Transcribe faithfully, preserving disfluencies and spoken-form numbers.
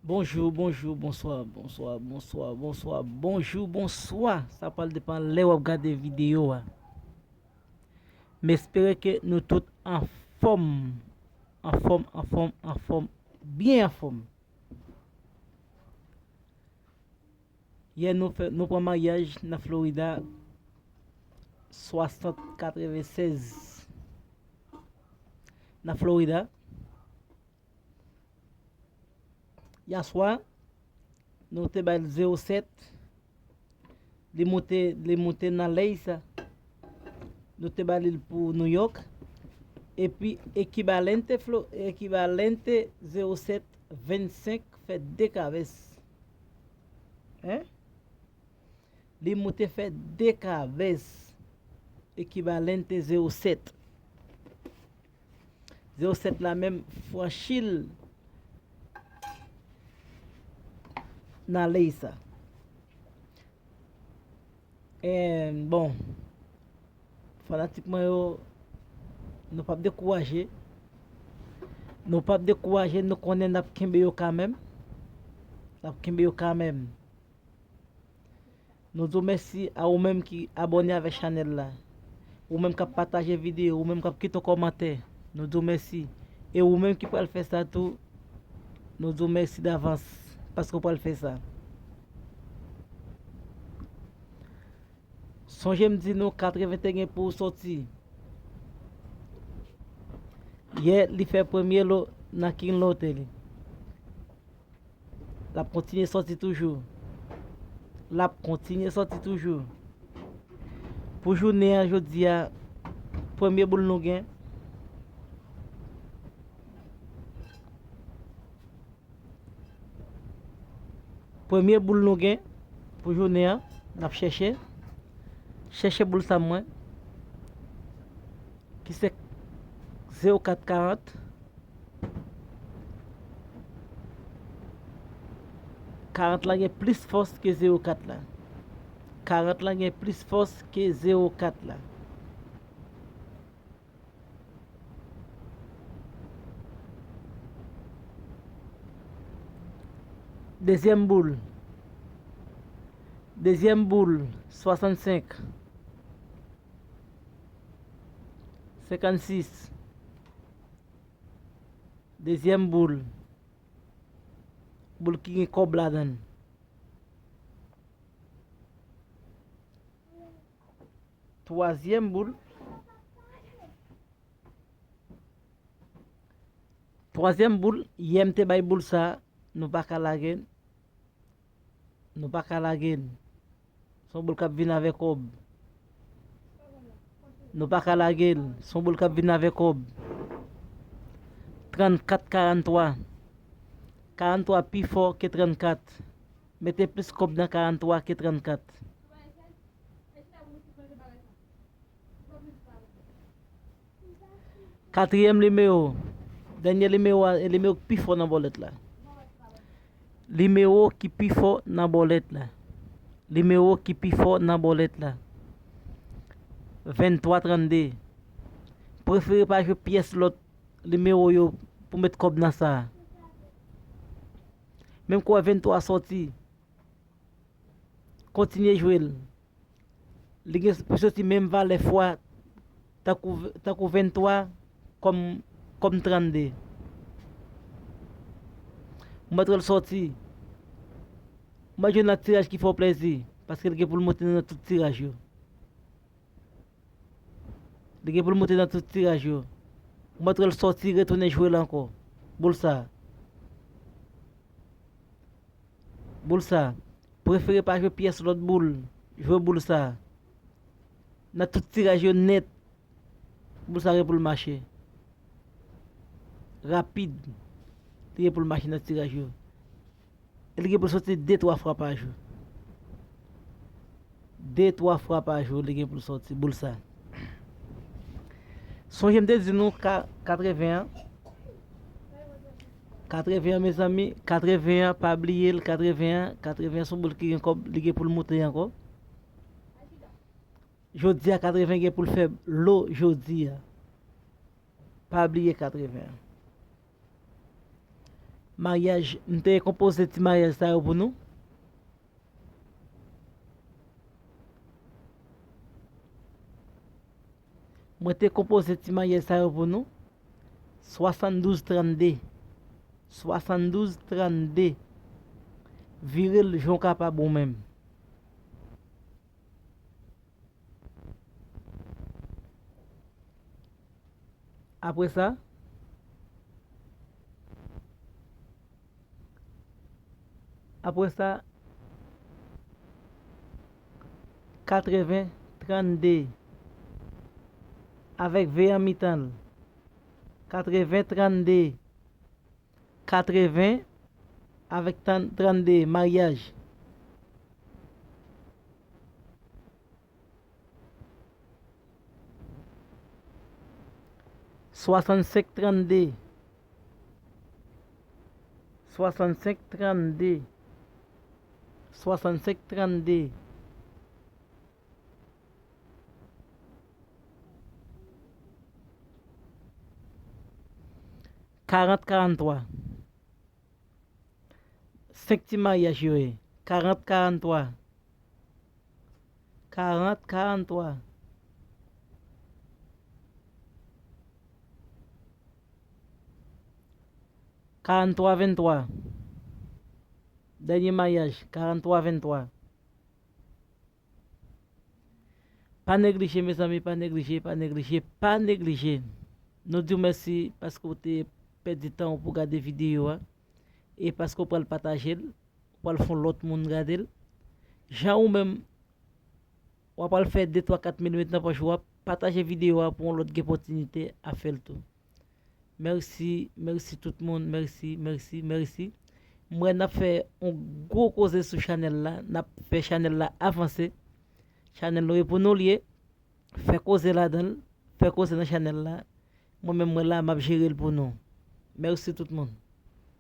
Bonjou, bonjou, bonswa, bonswa, bonswa, bonswa, bonjou, bonswa. Sa pral depann lè w ap gade videyo a. M espere ke nou tout anfòm, anfòm, anfòm, anfòm, byen anfòm. Yè nou fè, nou pran maryaj nan Florida, swasant katreven sèz nan Florida. Yaswa, nou te bay l zewo sèt. Li moute, li moute nan lèy sa. Nou te ba li l pou New York. Epi ekibalente Flo, ekibalente zewo sèt vennsenk fè de kavès. Hein? Li moute fè de kavès. Ekibalente zewo sèt. Zewo sèt la menm franchi l nan ley sa. Eh, bon, fanatik mwen yo, nou p ap dekouraje. Nou p ap dekouraje, nou konnen n ap kenbe yo kanmenm. N ap kenbe yo kanmenm. Nou di w mèsi a ou menm ki abòne avèk chanèl la. Ou menm k ap pataje videyo, ou menm k ap kite yon kòmantè. Nou di w mèsi. E ou menm ki pral fè sa tou, nou di w mèsi davans paske w pral fè sa. Sonje m di nou katreven te gen pou soti. Yè, li fè premye lo nan King Lottery. L ap kontinye sòti toujou. L ap kontinye sòti toujou. Pou jounen an jodi a, premye boul nou gen. Premye boul nou gen pou jounen an, n ap chèche. Chèche boul sa mwen. Ki se zewo kat karant. Karant la gen plis fòs ke zewo kat la. Karant la gen plis fòs ke zewo kat la. Dezyèm boul. Dezyèm boul, swasannsenk. Senkannsis. Dezyèm boul. Boul ki gen kòb ladan l. Twazyèm boul. Twazyèm boul, yè m te bay boul sa, nou pa ka lage l. Nou pa ka lage l. Se yon boul k ap vin avèk kòb. Nou pa ka lage l. Se yon boul k ap vin avèk kòb. Trannkat, karanntwa. Karanntwa pi fò ke trannkat. Mete plis kòb nan karanntwa ke trannkat. Katriyèm nimewo, dènye nimewo a, e nimewo ki pi fò nan bòlèt la. Nimewo ki pi fò nan bòlèt la. Nimewo ki pi fò nan bòlèt la. Venntwa trannde. Prefere pa jwe pyès lòt nimewo yo pou met kòb nan sa a. Menm kou a venntwa sòti, kontinye jwe l. Li gen pou soti menm valè fwa tankou, tankou venntwa kòm, kòm trannde. Ou mèt wè l sòti. Ou mèt jwenn nan tiraj ki fè w plèzi, paske li gen pou l monte nan tout tiraj yo. Li gen pou l monte nan tout tiraj yo. Ou mèt wè l sòti, retounen jwe l ankò. Boul sa. Boul sa. Prefere pa jwe pyès lòt boul. Jwe boul sa. Nan tout tiraj yo nèt. Boul sa gen pou l mache. Rapid. Li gen pou l mache nan tiraj yo. E li gen pou l sòti de, twa fwa pa jou. De, twa fwa pa jou, li gen pou l sòti boul sa. Sonje m te di nou ka, katreven an. Katreven an, mezanmi, katreven an, pa bliye l, katreven an, katreven an se yon boul ki gen kòb, li gen pou l moute ankò. Jodi a, katreven gen pou l fè lo jodi a. Pa bliye katreven an. Maryaj, m te konpoze ti maryaj sa yo pou nou. Mwen te konpoze ti maryaj sa yo pou nou. Swasanndouz trannde. Swasanndouz trannde. Vire l jan w kapab ou menm. Apre sa, apre sa, katreven trannde avèk V an mitan l. Katreven trannde. Katreven avèk tan-, trannde, maryaj. Swasannsenk trannde. Swasannsenk trannde. Swasannsenk trannde. Karant karannntwa. Senk ti maryaj yo ye. Karant karannntwa. Karant karannntwa. Karannntwa venntwa. Dènye maryaj, karannntwa venntwa. Pa neglije, mezanmi, pa neglije, pa neglije, pa neglije. Nou di w mèsi paske w te pèdi tan w pou gade videyo a e paske w pral pataje l, w pral fè yon lòt moun gade l. Jan ou menm, w ap pral fè de, twa, kat minit nan pòch ou, w ap pataje videyo a pou yon lòt gen opòtinite ap fè l tou. Mèsi, mèsi tout moun, mèsi, mèsi, mèsi. M wè n ap fè yon gwo koze sou chanèl la, n ap fè chanèl la avanse. Chanèl nou e pou nou l ye. Fè koze ladan l, fè koze nan chanèl la. Mwen menm mwen la, m ap jere l pou nou. Mèsi tout moun.